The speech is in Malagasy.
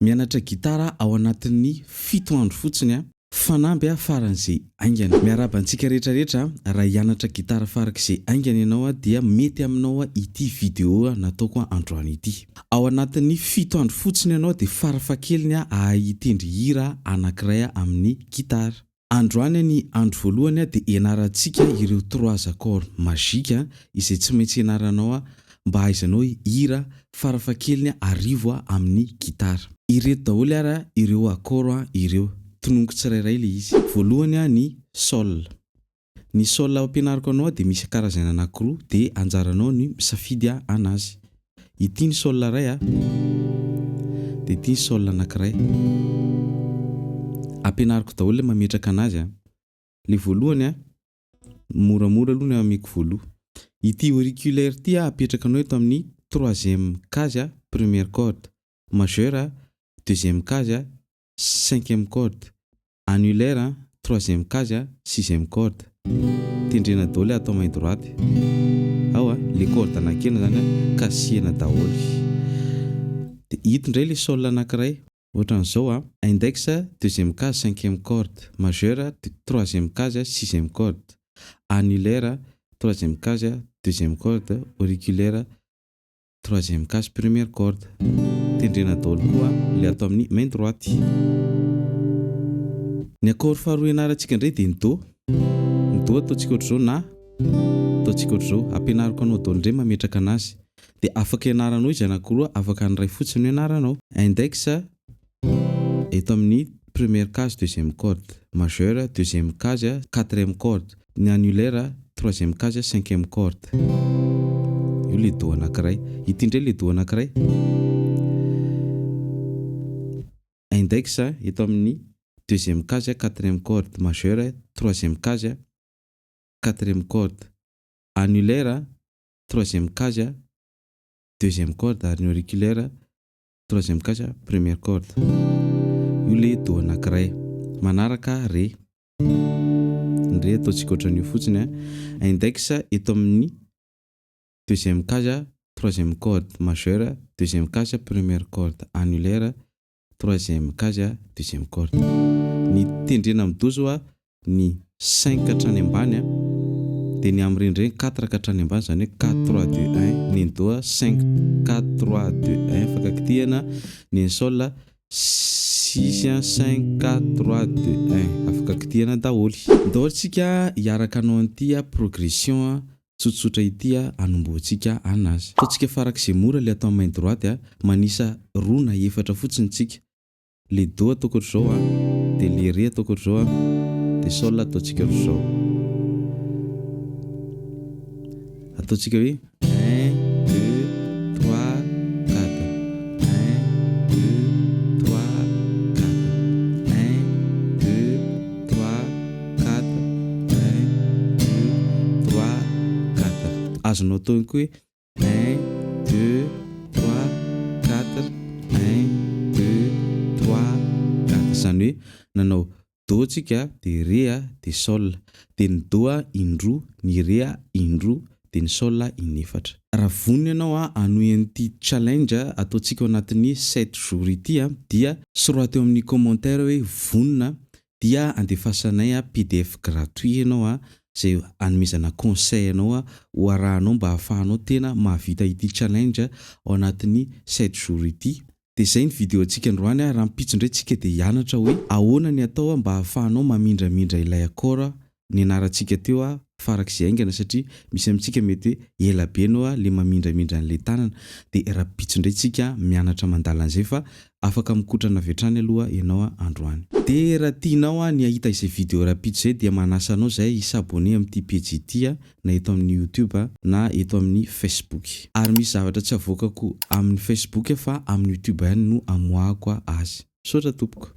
Mianatra gitara ao anatin'ny 7 andro fotsiny a. Fanamby a faran'izay haingana. Miarahaba antsika rehetra rehetra a, raha hianatra gitara farak'izay haingana ianao a dia mety aminao a ity video nataoko androany ity. Ao anatin'ny 7 andro fotsiny ianao dia farafahakeliny a hahay hitendry hira anankiray amin'ny gitara. Androany ny andro voalohany dia ianarantsika ireo trois accords magiques izay tsy maintsy ianaranao mba hahaizanao hira farafahakeliny 1000 amin'ny gitara. Ireto daholo ara ireo accords ireo. Tononiko tsirairay ilay izy. Voalohany ny sol. Ny sol ampianariko anao dia misy karazany anankiroa dia anjaranao ny misafidy anazy. Ity ny sol iray a, dia ity ny sol anankiray. Ampianariko daholo ilay mametraka anazy a. Ilay voalohany a, moramora aloha ny ameko voaloha. Ity auriculaire ity a, apetrakanao eto amin'ny troisième case a, première corde. Majeur a, deuxième case a, cinquième corde. Annulaire, troisième case, sixième corde. Tendrena daholo atao main droite. Ao a, le corde anankienina zany a, kasihana daholo. Dia ito indray le sol anankiray. Ohatran'izao a, index deuxième case cinquième corde, majeur troisième case sixième corde, annulaire troisième case deuxième corde, auriculaire troisième case première corde. Tendrena daholo koa le atao amin'ny main droite. Ny accord faharoa ianarantsika indray dia ny do. Ny do ataontsika ohatr'izao na ataontsika ohatr'izao. Ampianariko anao daholo indray mametraka anazy. Dia afaka ianaranao izy anankiroa, afaka ny iray fotsiny no ianaranao. Index eto amin'ny première case deuxième corde, majeur deuxième case quatrième corde, ny annulaire troisième case cinquième corde. Io le do anankiray. Ity indray le do anankiray. Index eto amin'ny deuxième case quatrième corde, majeur troisième case quatrième corde, annulaire troisième case deuxième corde ary ny auriculaire troisième case première corde. Io le do anankiray. Manaraka ré. Ny ré ataontsika ohatran'io fotsiny a. Index eto amin'ny deuxième case troisième corde, majeur deuxième case première corde, annulaire troisième case deuxième corde. Ny tendrena amin'ny do zao a, ny 5 hatrany ambany a, dia ny amin'ny ré indray 4 ka hatrany ambany, zany hoe 4 3 2 1. Ny do a 5 4 3 2 1 afaka kitihana. Ny sol a 6 5 4 3 2 1 afaka kitihana daholo. Daholo tsika hiaraka anao an'ity a progression a tsotsotra ity a anombohantsika anazy. Ataontsika farak'izay mora le atao main droite a, manisa 2 na 4 fotsiny tsika. Le do ataoko ohatr'izao a, dia le ré ataoko ohatr'izao a, dia sol ataontsika ohatr'izao. Ataontsika hoe 1 2 3 4 1 2 3 4 1 2 3 4 1 2 3 4. Azonao atao ihany koa hoe 1 2 3 4 1 2 3 4. Izany hoe nanao do tsika dia ré a dia sol, dia ny do a indroa, ny ré a indroa, dia ny sol inefatra. Raha vonona ianao a hanohy an'ity challenge ataontsika ao anatin'ny 7 jours ity a, dia soraty eo amin'ny commentaire hoe vonona, dia andefasanay a PDF gratuit ianao a, izay anomezana conseil anao a ho arahanao mba hahafahanao tena mahavita ity challenge ao anatin'ny 7 jours ity. Dia izay ny vidéo antsika androany a. Rahampitso indray tsika dia hianatra hoe ahoana ny atao mba hahafahanao mamindramindra ilay accord nianarantsika teo a farak'izay haingana, satria misy amintsika mety hoe ela be anao a le mamindramindra an'ilay tanana. Dia rahampitso indray tsika mianatra mandala an'izay, fa afaka mikotrana avy hatrany aloha ianao a androany. Dia raha tianao a ny hahita izay vidéo rahampitso izay, dia manasa anao izay hi-s'abonner amin'ity page ity a, na eto amin'ny YouTube na eto amin'ny Facebook. Ary misy zavatra tsy avoakako amin'ny Facebook fa amin'ny YouTube ihany no amoahako azy. Misaotra tompoko.